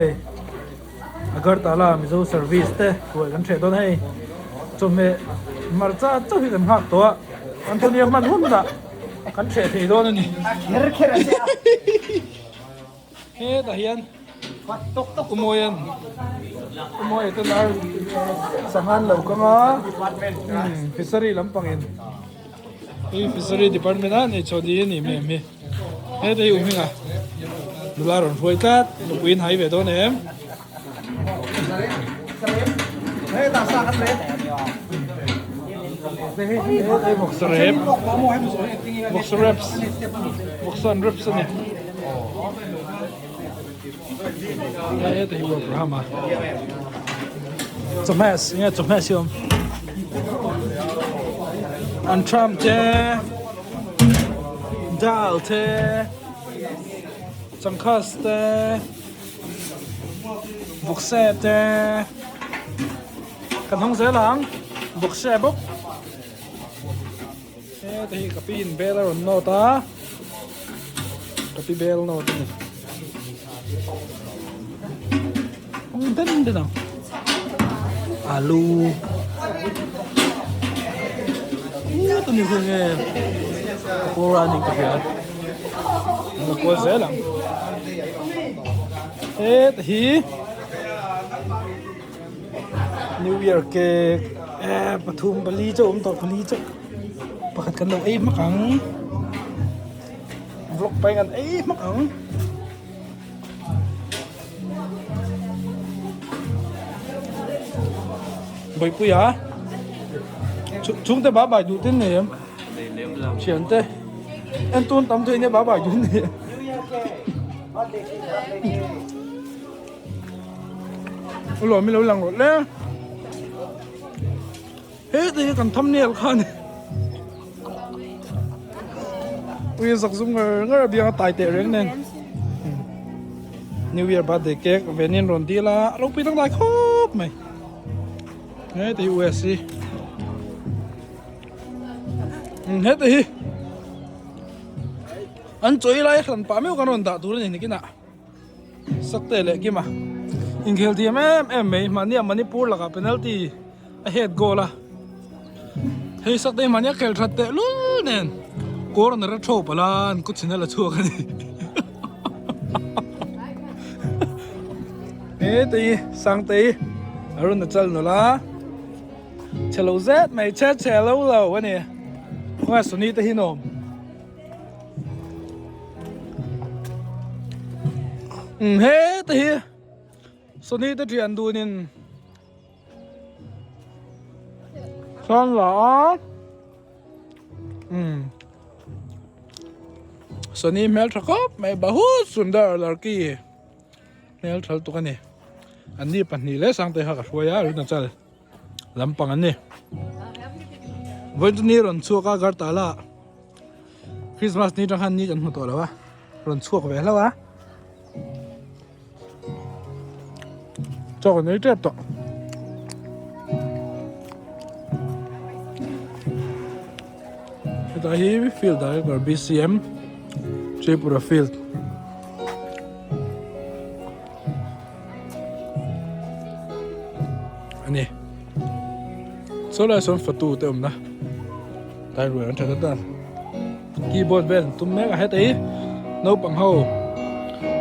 Hei Agartala Mizo service te ruai kan hreh dawn a hei chawhmeh hmarcha chauh hi kan nghak tawh a Anthony a hman hunah kan hreh thei dawn a ni. Hetah hian Umawian Umawia te lar sangha an lo kang a fishery lampangin Hei fishery department a nei chhuah ni a nih hmel hi heta hi um hming a nula rawn hruai tlat nupui in hai ve dawn em hei vawksa rep vawksa reps vawksa an reps a ni heta hi Abraham a chawhmeh enge chawhmeh siam an tram te dal te changkhas te vawkse te kan hawng zel ang vawkse bawk heta hi ka pi in bel a rawn nawt a ka pi bel nawt a ni hawng den den ang alu tu ni hun nge pakora a ni ka hria an la kual zel ang heta hi New Year cake eh pathum pali chauh awm tawh pali chauh pakhat kan lo ei hmak ang vlog pahin kan ei hmak ang. Bawipuia chhungte ba bai duh ten nei em thiante en tun tam thei nia ba bai duh nei em. Ulawm i lo lang rawh le. He te hi kan thumbnail kha ani. Ui zak zum ngar ngar a biang a tai teh reng nen. New Year birthday cake venin rawn dil a ropui dang dai khawp mai. He te hi US hi. He te hi an chawi lai hran pah meuh kan rawn dah tur a ni nikinah. Sakte leh Kima inkhel thiam em em mai mahnia Manipur lakah penalty a head goal a hei Sakte hi mahnia khel that teh lul nen corner a throw palh a an kut chhin a la chhuak a ni he te hi Sangte hi a rawn a chal nawlh a chhe lo zet mai chhe chhe lo lo a ni khawngaih Sony te hi nuam. Heta hi Sony te thian dunin chuan la a Sony hmel tha khawp mai bahut sundar larki hmel tha lutuk a ni an ni pahnih leh Sangte kha ka hruai a Arunachal. Lampang an ni. Vawiin chu ni rawn chhuak a Agartala ah Christmas ni atang khan ni kan hmu tawh lo a, rawn chhuak ve hlauh a. Chaw kan ei tep tawh. Hetah hi field director BCM Tripura field. Ani saw lai sawn fatu te awmna tai ruai an that a keyboard vel an tum mek a heta hi naupang ho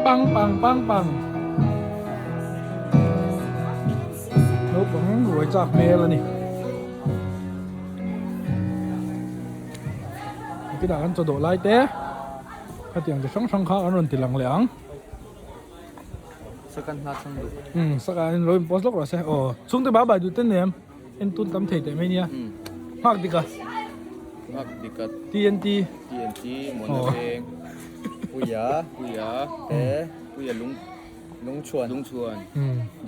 pang pang pang pang naupang ruai chak hmel ani kinah kan chaw dawh lai te khatiang chi hrang hrang kha an rawn ti lang leh ang. Second hla chhang duh. Um saka in lo in post lawk rawh se aw chhungte ba bai duh ten nem en tun tam thei teh mai nia nghak dika nghak dika TNT TNT mona veng puia puia te puia lung lungchhuan lungchhuan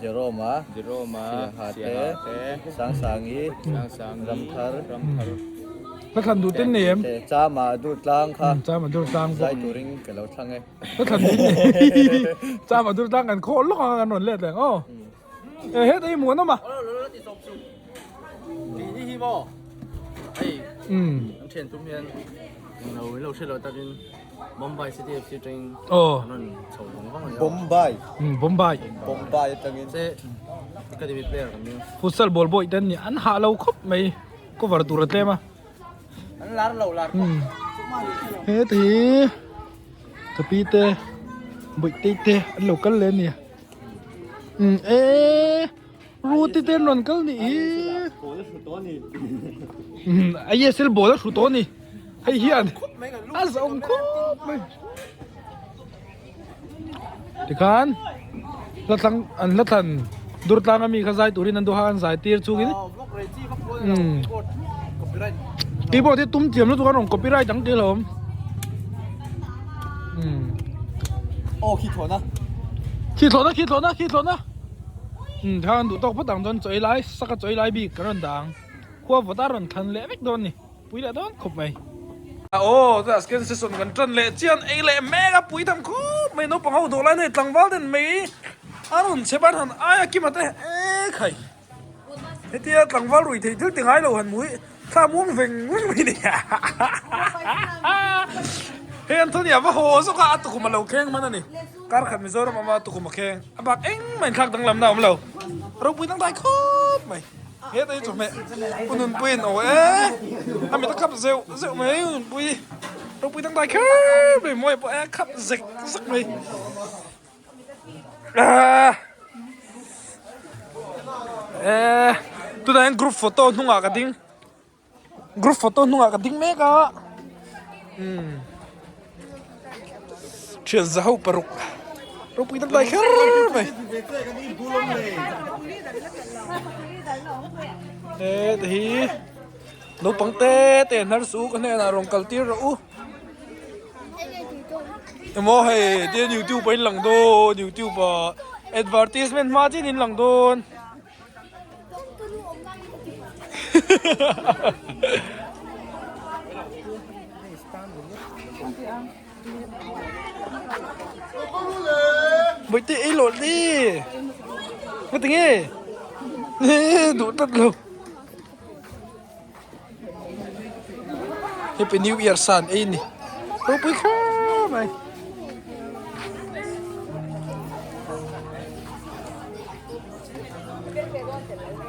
Jerome a Jerome a Siaha Siaha te te Sangsangi Sangsangi Ramthar Ramthar Ka thlan duh ten nei em te Chama dur tlang kha Chama dur tlang zai turin ka lo thlang e. Ka thlan ding ni. Chama dur tlang kan khaw lawk ang kan rawn let leh ang aw. E heta hi muan awm a. Ti hi hi maw. Hei. Um. An thian tum hian lo lo hre lo takin. Bombay City FC atangin Aw. an rawn chho vang vang a ni a. Bombay. Umm Bombay. Bombay atangin. Se academy player kan nia. Futsal ball bawi te an ni an hah lo khawp mai cover tur a tlem a. An lar lo lar pawh. He te hi ka pi te bawihte te an lo kal leh a ni. Umm eee Ruti te an rawn kal nih hi. Umm a ESL ball a hru tawh a ni. Hei hian a zawm khawp mai. Tikhan hla thlang an hla thlan dur tlang ami kha zai turin an duha an zai tir chungin umm keyboard hi tum thiam lutuk a rawn copyright ang tih hlawm umm aw khi thlawhna khi thlawhna khi thlawhna khi thlawhna umm tikhan an duh tawk phawt ang chuan chawi lai saka chawi lai bik ka rawn dah ang khua vawt a rawn thlan leh vek dawn a ni. Pui leh dawn khawp mai. Aw tunah scan session kan tan leh chian ei leh mek a pui tham khawp mai naupang ho dawh lai nei tlangval ten mai a rawn chhe ban han aia kima te e khai hetia tlangval rui thei thil ti ngai lo han hmu hi thla muang veng veng mai ni hei Anthony a va haw zawk a a tukhum a lo kheng hman a ni kar khat Mizoram awm a tukhum a kheng a bak engmah inthlak danglam na a awm lo ropui dangdai khawp mai. He ta hi chawhmeh u nunpuiin aw e a mit a khap zeuh zeuh mai u nunpui ropui dangdai kher mai mawi pawh e khap zek zek mai aaa e tunah hian group photo hnungah ka ding group photo hnungah ka ding mek a umm thian za ho paruk ropui dangdai kher mai he te hi naupang te te hnar su ka hnenah rawn kal tir rawh u emaw hei tin youtube ah in lang dawn youtube ah advertisement hma chin in lang dawn. Bawihte ei lawh li Ka ti nge duh tlat lo Happy New Year san ei ni ropui kher mai.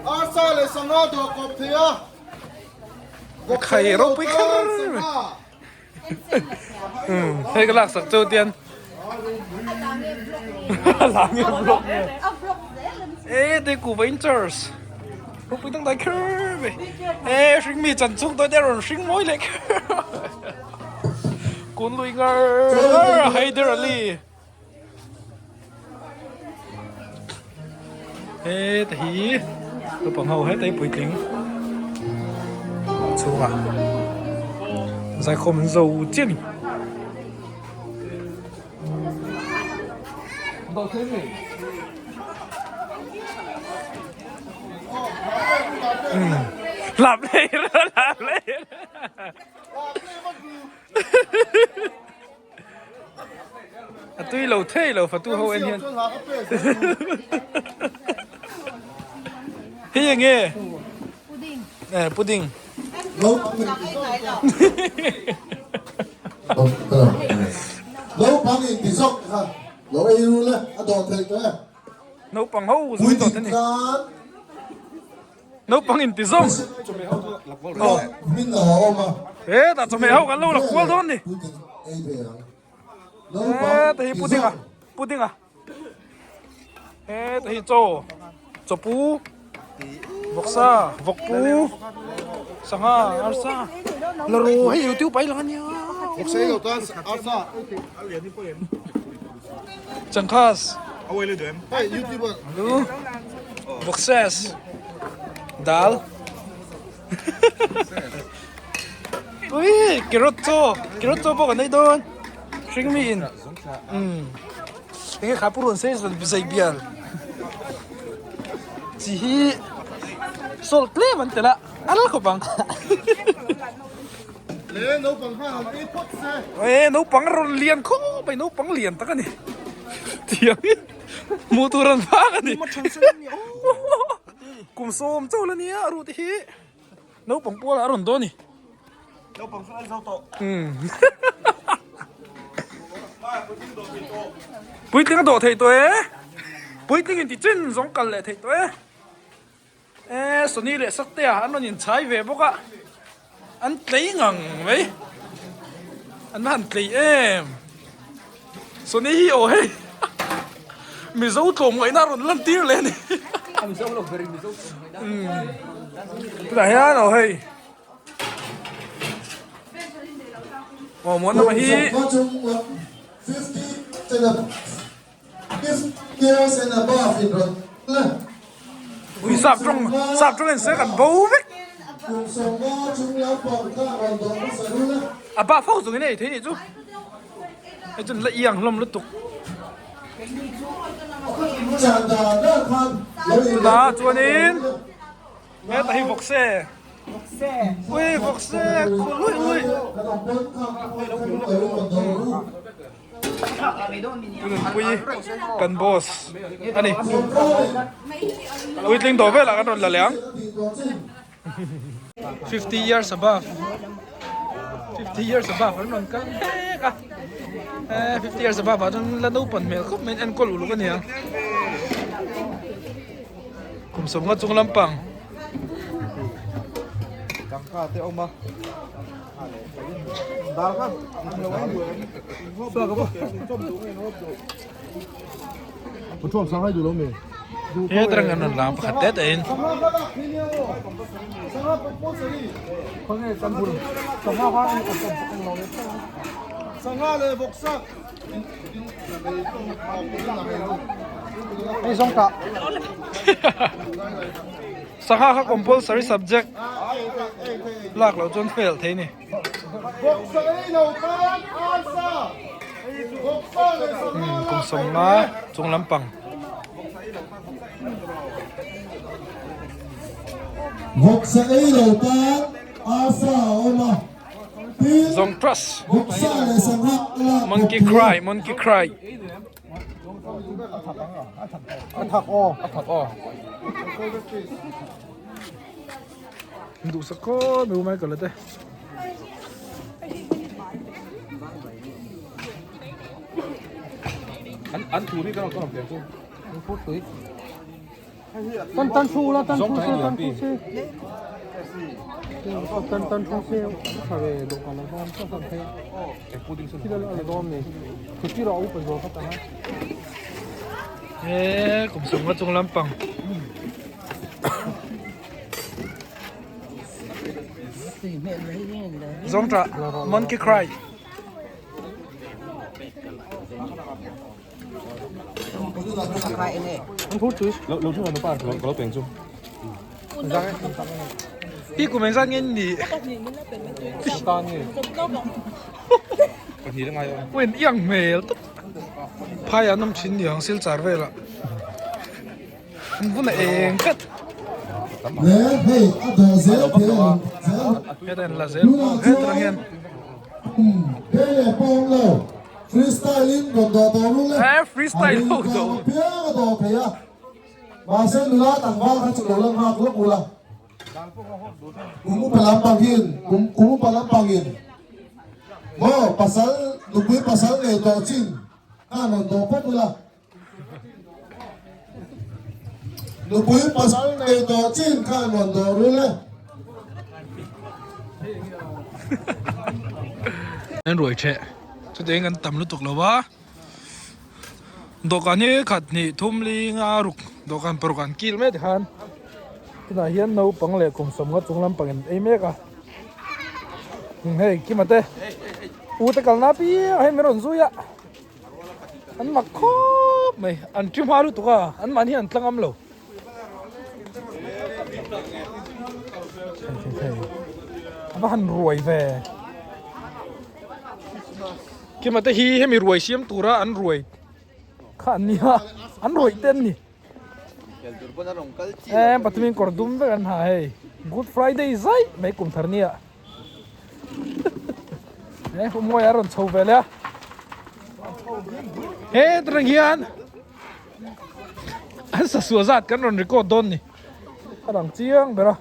Arsa leh sangha dawh kawp thei a. Khai ropui kher mai. Hei ka lak sak chu tian. A lang e vlog nge. E te ku va in church. Ropui dang dai kher mai. E hring mi chan chung to te rawn hring mawi leh kher. Kun lui ngar ngar Haider Ali. He te hi naupang ho heta hi puitling chhungah zaikhawm an zo chiah a ni. Lap leh lap leh. A tui lo thei lo fatu ho en hian. Hei eng nge? Pudding. Eh pudding. Naupang in ti zawk kha lo ei ru le a dawh theih tawh e. Naupang ho zui tawh te ni. Naupang in ti zawng. He tah chawhmeh ho kan lo la kual dawn ni. He ta hi pudding a pudding a. He ta hi chaw chawpu vawksa vawkpu sangha arsa la ru hei youtube ai lang ania. Vawksa ei lo tan arsa. Changkhas. Hei youtuber. Lu. Boxes. Dal. Ui, carrot chaw, carrot chaw pawh kan ei dawn. Hring mi in. Um. Enge kha purun sei zai bial. Chi hi salt tlem an tel a, a lal khawp ang. Le naupang khan han ei phawt se. E naupang rawn lian khawp mai naupang lian tak a ni. Tiang hi hmuh tur an vang a ni. Kum sawm chauh la nia ruh te hi naupang pualah a rawn dawn a ni. Naupang chu an zo tawh. Puitling a dawh theih tawh e. Puitling in ti chin zawng kal leh theih tawh e. E Sony leh Saktea an rawn inchhai ve bawk a. An tlei ngang mai. An han tlei em. Sony hi aw hei. Mizo tlawmngaihna a rawn lan tir leh a ni. Tunah hian aw hei. Aw muan lamah hi. Ui sap tawng sap tawng en se kan bo vek. A ba fo chung in ei thei nih chu. Hei chuan la iang hlawm lutuk. Tunah chuanin. Heta hi vawkse. Ui vawkse khul ui ui. Nunpui kan boss ani. Puitling dawh velah kan rawn la leh ang. 50 years above 50 years above an rawn kal mek a. 50 years above ah chuan la naupang hmel khawp mai in enkawl uluk ania. Kum sawmnga chung lampang. Tangka te awm a. Dal kha. Pathum sang hai du lo mi. He tarang an rawn lang pakhat te te in. Sangha leh vawksa. Sangha kha compulsory subject lak loh chuan fail thei ni. Kum sawmnga chung lampang. Vawksa ei lo tan arsa a awm a. Zawng trust Monkey cry monkey cry Duhsak khawp mai u Michael a te. Tan tan thu la tan thu se tan thu se tan tan thu se tha ve dawhkan lo dawn chuan kan phei thil a la dawn ni thuttir a upa zawk a tang a. He kum sawmnga chung lampang. Zawngṭah monkey cry. Pi kum engzat nge ni? Wen iang hmel tawp. Phai an awm thin niang silchar velah. An vun a eng tlat. Heta in la zel hetrang hian. Freestyle in rawn dawh tawh rul e. Eh freestyle ho do. Piang a dawh thei a. Mahse nula tlangval kha chu lo la nghak lawk ula. Kum upa lampang in kum kum upa lampang in maw pasal nupui pasal nei tawh chin khan rawn dawh phawt ula. Nupui pasal nei tawh chin khan rawn dawh rul e. An ruai theh chutiang kan tam lutuk lo a dawhkan hi khat hnih thum li nga ruk dawhkan paruk an kil mek tikhan tunah hian naupang leh kum sawmnga chung lampang in ei mek a hei kima te u te kalna apiang hei min rawn zui a. An mak khawp mai, an ṭi hma lutuk a, an mahni an tlang am lo. A va han ruai ve. Kima te hi hemi ruai siam tura an ruai kha an nia, an ruai te an ni. Em pathumin kawr dum vek an ha hei, Good Friday zai mai kum thar nia. He hmuai a rawn chho ve leh a he aṭang hian an sasua zat kan rawn record dawn ni a dang chiang ber a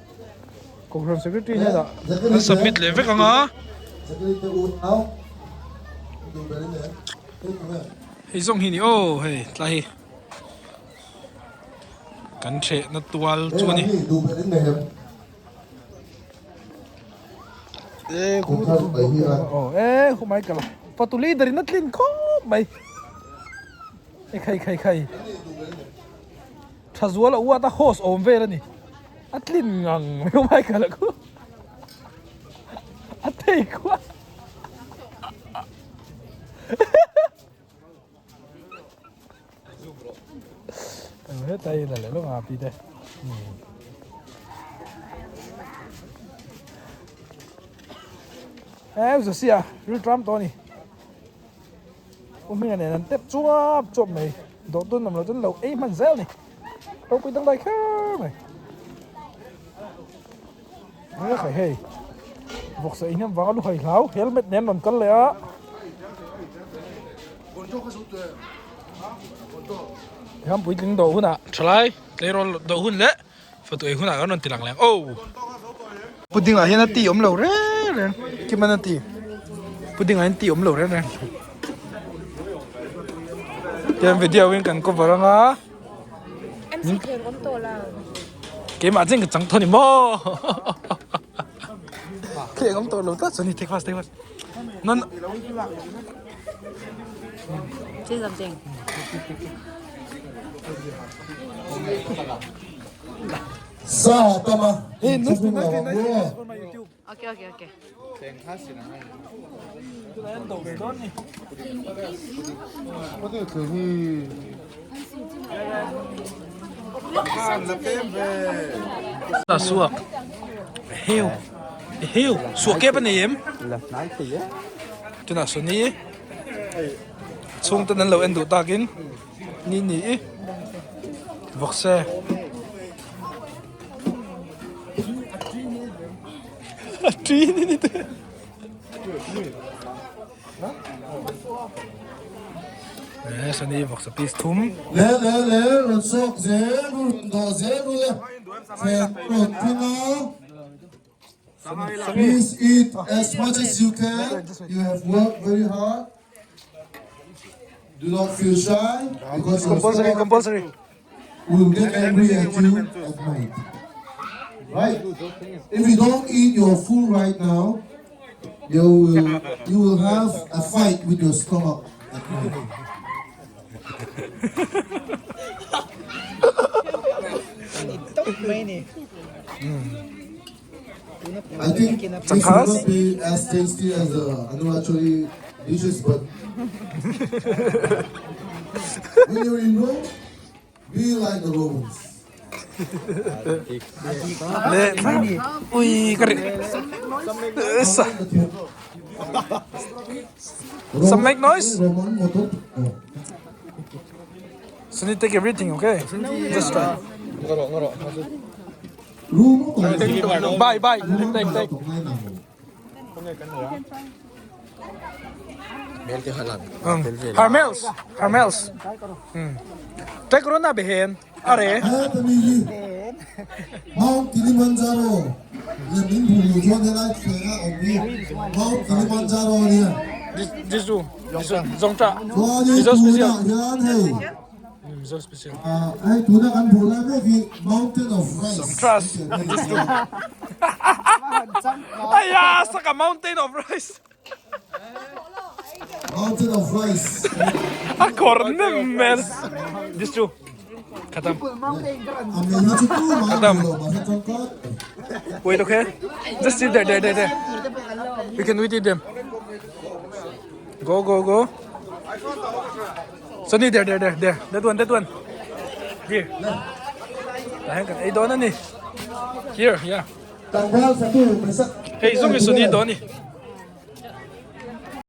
kohhran secretary hnenah an submit leh vek ang a. Hei zawng hi ni aw hei tlai hi kan thehna tual chu a ni. E khu mai kala fatu leader in a tlin khawp mai e khai khai khai tha zual a uat a host awm vel a ni a tlin ngang mai khu mai kala khu a thei khuah. Hetlai hi la leh lawk ang a pi te. Em Josia ril tram tawh a ni. U Hminga nen an tep chuap chuap mai. Dawhtun awm lo chuan lo ei hman zel a ni. Ropui dangdai kher mai. Hei khai hei vawksa in hian vanga lu hai hlau helmet nen rawn kal leh a. Tihian puitling dawh hunah thalai tleirawl dawh hun leh fatu ei hunah kan rawn ti lang leh ang aw. Pudding ah hian a ti awm lo reng reng kim an a ti pudding ah hian ti awm lo reng reng tihian video in kan cover anga. MC theng awm tawh lo. Keimah chen ka chang thaw ni maw. Theng awm tawh lo tlat chuan take fast take fast. Non. Say something. Sa tama. Hey, nice, nice, nice for my YouTube. Okay, okay, okay. Ta suak. Heo. Heo. Suak ke pa nei em? Tuna suni. Chhung ten an lo en duh takin ni ni i. Vawkse. A ṭi ni ni te. Eh, sani vawksa piece thum. Le le le rawn sawk zel ru rawn dawh zel ru le thleng rawn tling a. Please eat as much as you can you have worked very hard do not feel shy because your Compulsory, compulsory. will get angry at you at night. Right? If you don't eat your food right now, you will you will have a fight with your stomach at night. I think this will not be as tasty as the Arunachali dishes, but when you're in Rome, be like the Romans. Le ui ka ri sa Some make noise. Roman motor. Oh. Sunny take everything okay just try Bye bye take take Hermels Hermels Take corona behen are Mount Kilimanjaro le min hmu lu chuan helai thlenga awm hi Mount Kilimanjaro a nia. Jizu Jizu Zongcha Chuanin Mizo special tunah hian hei Mizo special hei tuna kan hmuh lai mek hi Mountain of Rice Trust Aya saka Mountain of Rice Mountain of Rice A kawr nem mel Jizu Khatam A mei hi chu tu mah a ni lo mahse chuan ka Wait okay Just sit there there there there We can wait them Go go go Sunny there there there there that one that one Here Tah hian kan ei dawn a ni Here yeah Tlangval satu mai sak Hei zawng hi Sunny dawn a ni.